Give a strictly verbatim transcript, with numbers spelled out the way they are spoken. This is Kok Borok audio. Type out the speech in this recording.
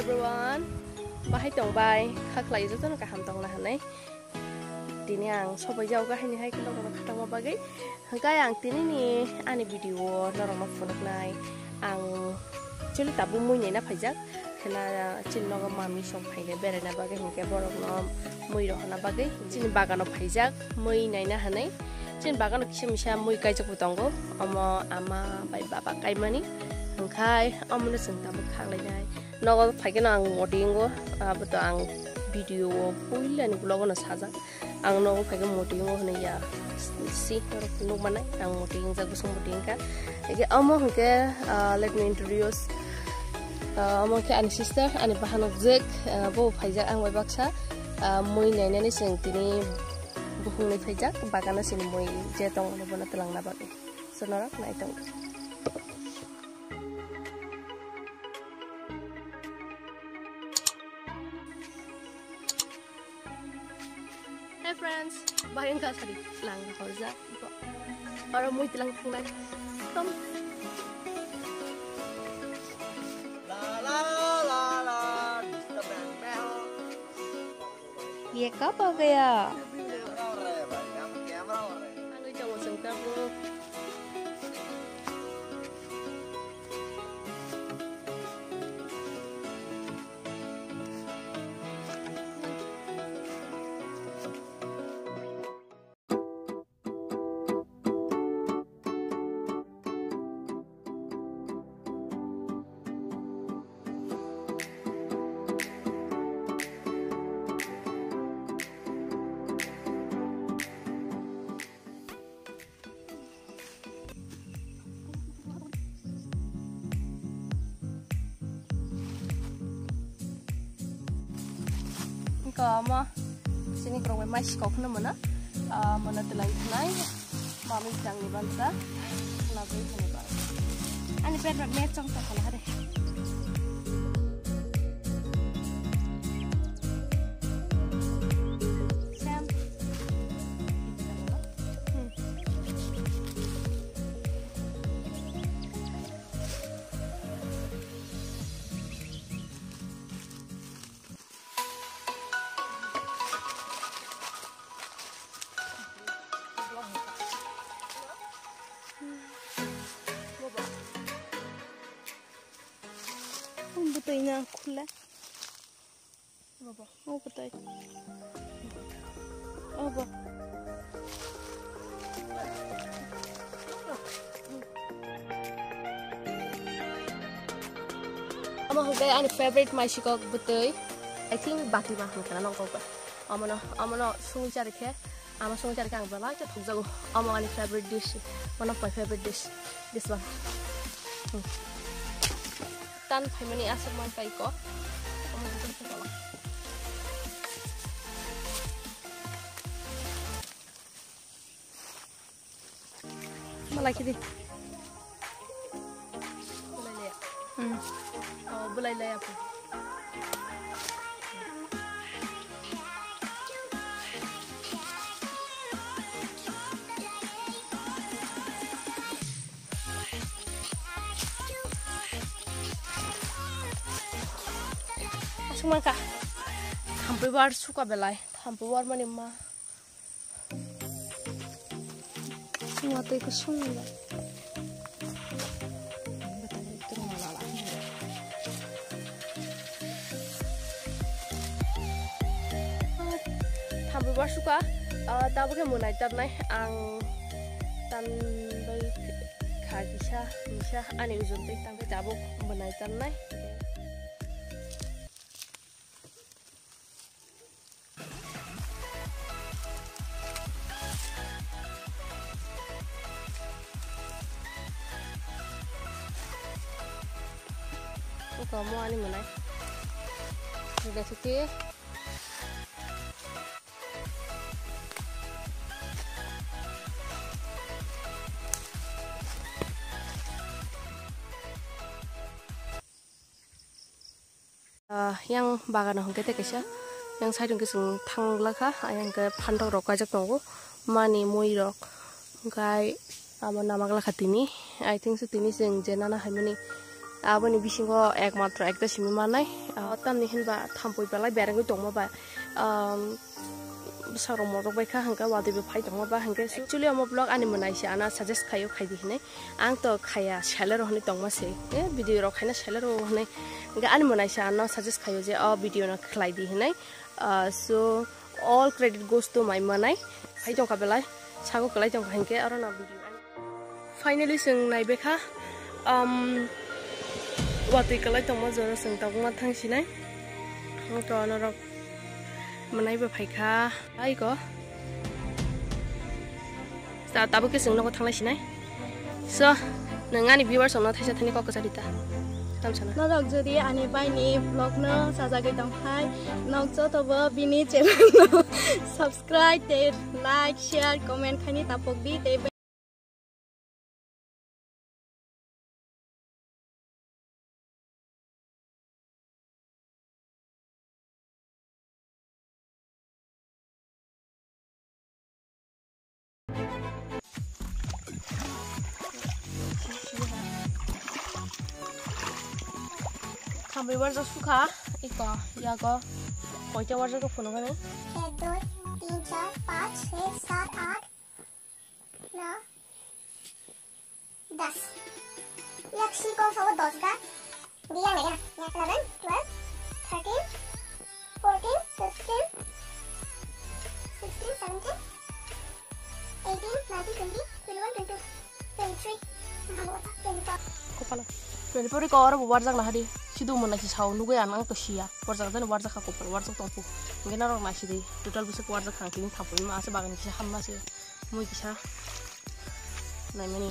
Everyone, bahai tong bai, kha khlai jotono kaham tong na hinwi. Tini ang sobai jago haini hai kheno bono khatangma bagwi. Hwnkhe ang tini ni ani video o norokno phunuknai. Ang actually tabuk mui naina phaijak. Khena chini nogo mami song phaile beraina bagwi, hwnkhe borokno mui rohorna bagwi chini bagano phaijak mui naina hinwi. Chini bagano kisa misa mui kaijak bo tongo. Omo ama bai baba kaimani. Hwnkhe omono chwng tabuk kha khlainai. Nogo phaikhe no ang moti wngo, abo to ang video o puila ni vlog o no sajak. Ang nogo phaikhe moti wngo hinwi ya si norok nukmanai, ang moti wngjak, bwswk moti wngkha. Ege omo hwnkhe, ah, let me introduce, ah, omo hwnkhe ani sister, ani bahanok jek, ah, bo phaijak ang bai baksa, ah, mui nainani chwng tini bukhungni phaijak, bagano chini mui je tongmani bono twlangna bagwi. So norok nai tong. Hey friends, bahai wngkha sari lang horjak. Oro mui tlang thangnai. Tom. ये कब आ गया? Ano itong usang tabuk. Engko omo chini kwrwngwi mai sikok hwnwi mano, ah, mono twlai thanai, mami tangni bansa, khwna bui hwnwi ba. Ani pet rok net chong tong khala hade. Sam. Hmm. Bwtwi na khula. Obo tai. Obo. Omo hwnkhe ani favorite maisikok bwtwi. I think bati ma hwnkhe na nokgo. Omono, omono sungwi charikhe. Ama song jari kang belai khe thokjago. Amo ani favorite dish, one of my favorite dish, this one. Hmm. Tan phaimani aswk man kai ko. Amo jikon se kola. Malai kidi. Belai laya. Hmm. Oh, belai laya pun. Aswk mankha. Thampui bar suka belai. Thampui bar mani ma. Watwi kusung ni bai. Thampui bar suka, ah, tabuk khe mwnai tarnai ang tan bai kha kisa misa ani ujon tei tang khe tabuk mwnai tarnai. Uko mo ani mwnai. Udah suti. Ah, yang bagano hwnkhe tei kaisa, yang side hwnkhe chwng thanglakha, ayang khe phantok rok kaijak tongo, mani mui rok, hwnkhe amo namaglakha tini, I think so tini chwng je nana haimani, Aboni bisingo ekmatro ekta simi manai. Ah, tamni hinba thampui belai berengwi tongma ba, um, bwsarok morok bai kha, hwnkhe watwi bo phai tongma ba, hwnkhe actually omo vlog ani mwnaisa ano suggest khaio khaidi hinwi. Ang to khaya, selero hinwi tongma se. Eh, video rok khaina selero hinwi. Hwnkhe ani mwnaisa ano suggest khaio je o video no khlaidi hinwi. Ah, so all credit goes to my manai. Phai tongkha belai, sago kwlai tongkha hinkhe aro na video. Finally, chwng naibaikha, um, watwi kwlai tongma jora chwng tabukma thangsinai. Ang to norok mwnaiba phaikha, aiko. Ta-, tabuk khe chwng nogo thanglai sinai. So, nwng ani viewers rokno thaisa thani kok kwchari ta. Tamo sana. Norok jodi ani baini vlog no sajagwi tongkhai, nok joto bo bini channel no subscribe tei like, share, comment khaini tapok di tei Khambai warjak sukha, iko, yago, koita warjak phunukani. Ek, dui, tin, char, panch, chhe, sat, aath, no, das. Yak si kong sabo dos ga. Diya na ya. Yak eleven, twelve, thirteen, fourteen, fifteen, sixteen, seventeen, eighteen, nineteen, twenty, twenty-one, twenty-two, twenty-three, twenty-four. Kopalo. Twenty-four ko oro bo warjak na hari. Sidu mo na si sao nugui ang to siya. Warjak jani warjak kha kopal warjak tongpu. Nge na rok na si di. Total busuk warjak khang kini thapu ma ase bagan kisa hamma se. Mui kisa. Naimani.